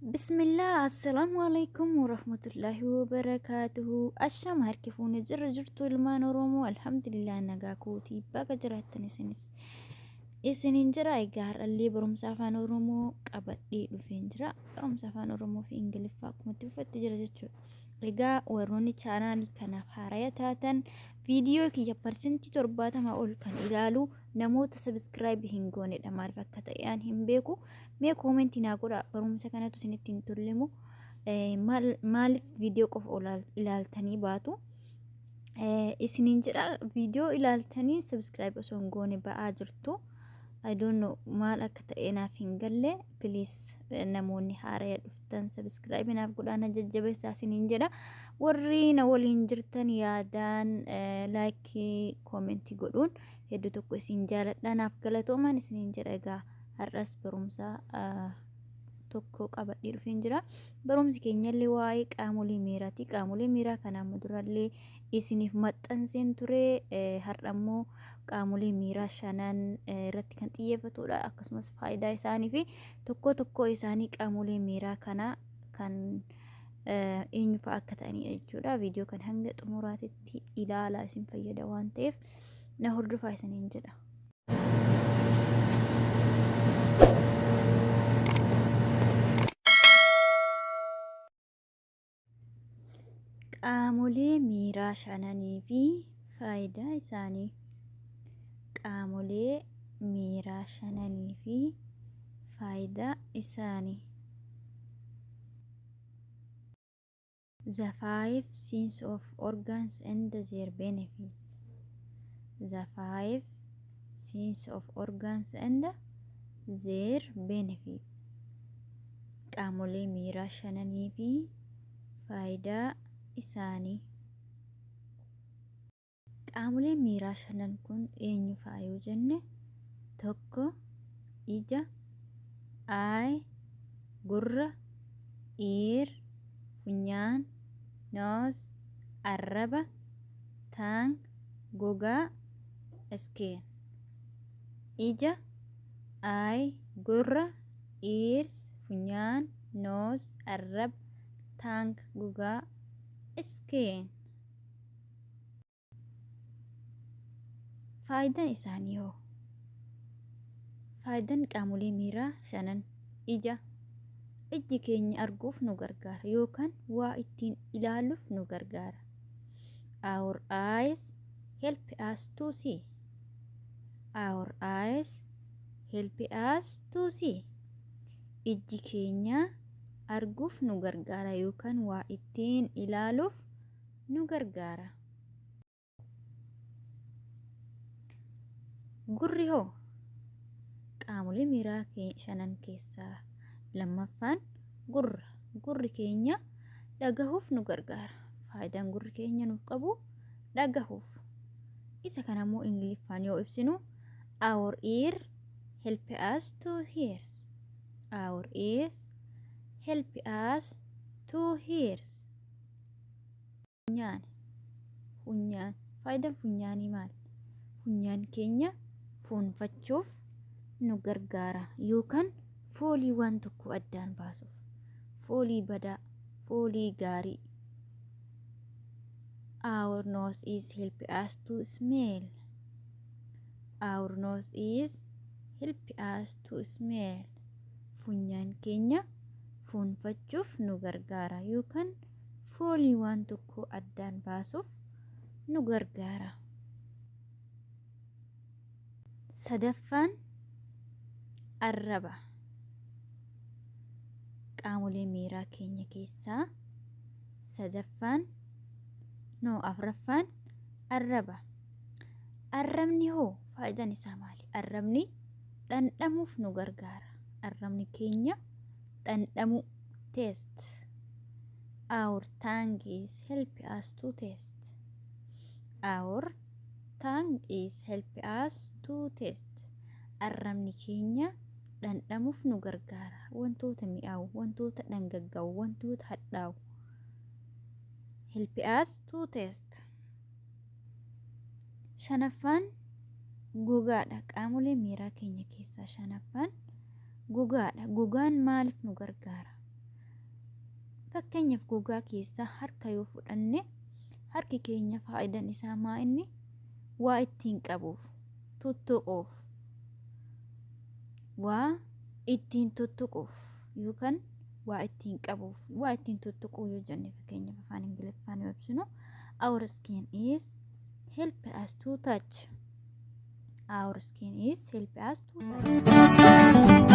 Bismillah, assalaamu alaikum warahmatullaahi wabarakaatuhu. Ashama harki fuune jirra jirtu ilmaan Oromoo, alhamdulillah nagaa kootii, baga jiraattan isinis. Isiniin jira. Egaa har'allee barumsa afaan Oromoo qabadhee dhufeen jira. Barumsa afaan Oromoo fi Ingiliffaa akkuma itti uffatte jira jechuudha. Egaa warroonni chaanaalii kanaaf haaraya taatan, viidiyoo kiyya 70% ol kan ilaalu namoota subscribe hin goonedha. Maaliif akka ta'e aan hin beeku. Mee koomentii naa godhaa, barumsa kanatu isinitti hin tollemu? Maaliif viidiyoo qofa ilaaltanii baatu? Isiniin jedha, viidiyoo ilaaltanii subscribe osoo hin goone ba'aa jirtu. I don't know maal akka ta'e naaf hin galle. Please, namoonni haaraya dhuftan subscribe naaf godhaa, na jajjabeessaa isiniin jedha. Warri na waliin jirtan yaadaan like, koomentii godhuun hedduu tokko isin jaaladha, naaf galatooman isiniin jedha. Egaa har'as barumsa tokko qabadhee dhufeen jira. Barumsi keenyallee waa'ee qaamolee miiraati. Qaamolee miiraa kana amma durallee isiniif maxxanseen ture. Har'a immoo qaamolee miiraa shanan irratti kan xiyyeeffatudha. Akkasumas faayidaa isaanii fi tokko tokko isaanii qaamolee miiraa kana kan eenyu fa'a akka ta'anidha jechuudha. Viidiyoo kan hanga xumuraatitti ilaalaa, isin fayyada waan ta'eef na hordofaa isiniin jedha. Qaamolee miiraa shananii fi faayidaa isaanii. Qaamolee miiraa shananii fi faayidaa isaanii. The five sense of organs and their benefits. The five sense of organs and their benefits. Qaamolee miiraa shananii fi faayidaa isaanii. Qaamoleen miiraa shanan kun eenyu fa'a yoo jenne, tokko ija, eye, gurra, ear, funyaan, nose, arraba, tongue, gogaa, skin. Ija, eye, gurra, ears, funyaan, nose, arraba, tongue, gogaa, skin. Faayidaan isaanii hoo? Faayidaan qaamolee miiraa shanan: ija. Ijji keenya arguuf nu gargaara yookaan waa ittiin ilaaluuf nu gargaara. Our eyes help us to see. Our eyes help us to see. Ijji keenya arguuf nu gargaara yookaan waa ittiin ilaaluuf nu gargaara. Gurri hoo? Qaamolee miiraa shanan keessaa lammaffaan gurra. Gurri keenya dhagahuuf nu gargaara. Faayidaan gurri keenya nuuf qabu dhagahuuf. Isa kana immoo Ingiliffaan yoo ibsinu, our ear help us to hear. Our ears help us to hear. Funyaan. Funyaan. Faayidaan funyaanii maali? Funyaan keenya fuunfachuuf nu gargaara yookaan foolii waan tokko addaan baasuuf. Foolii badaa, foolii gaarii. Our nose is help us to smell. Our nose is help us to smell. Funyaan keenya fuunfachuuf nu gargaara yookaan foolii waan tokko addaan baasuuf nu gargaara. Sadaffaan arraba. Qaamolee miiraa keenya keessaa sadaffaan, no, afraffaan arraba. Arrabni hoo faayidaan isaa maali? Arrabni dhandhamuuf nu gargaara. Arrabni keenya dhandhamuu, taste. Our tongue is help us to taste. Our tongue is help us to taste. Arrabni keenya dhandhamuuf nu gargaara. Wantoota mi'aawu, wantoota dhangaggaa'u, wantoota hadhaa'u. Help us to taste. Shanaffaan gogaadha. Qaamolee miiraa keenya keessaa shanaffaan gogaadha. Gogaan maaliif nu gargaara? Fakkeenyaaf, gogaa keessaa harka yoo fudhanne, harki keenya faayidaan isaa maa inni? Waa ittiin qabuuf, tuttuquuf, waa ittiin tuttuquuf yookaan waa ittiin qabuuf, waa ittiin tuttuquu yoo jenne, fakkeenyaaf afaan Ingiliffaan yoo ibsinu, our skin is help us to touch. Our skin is help us to touch.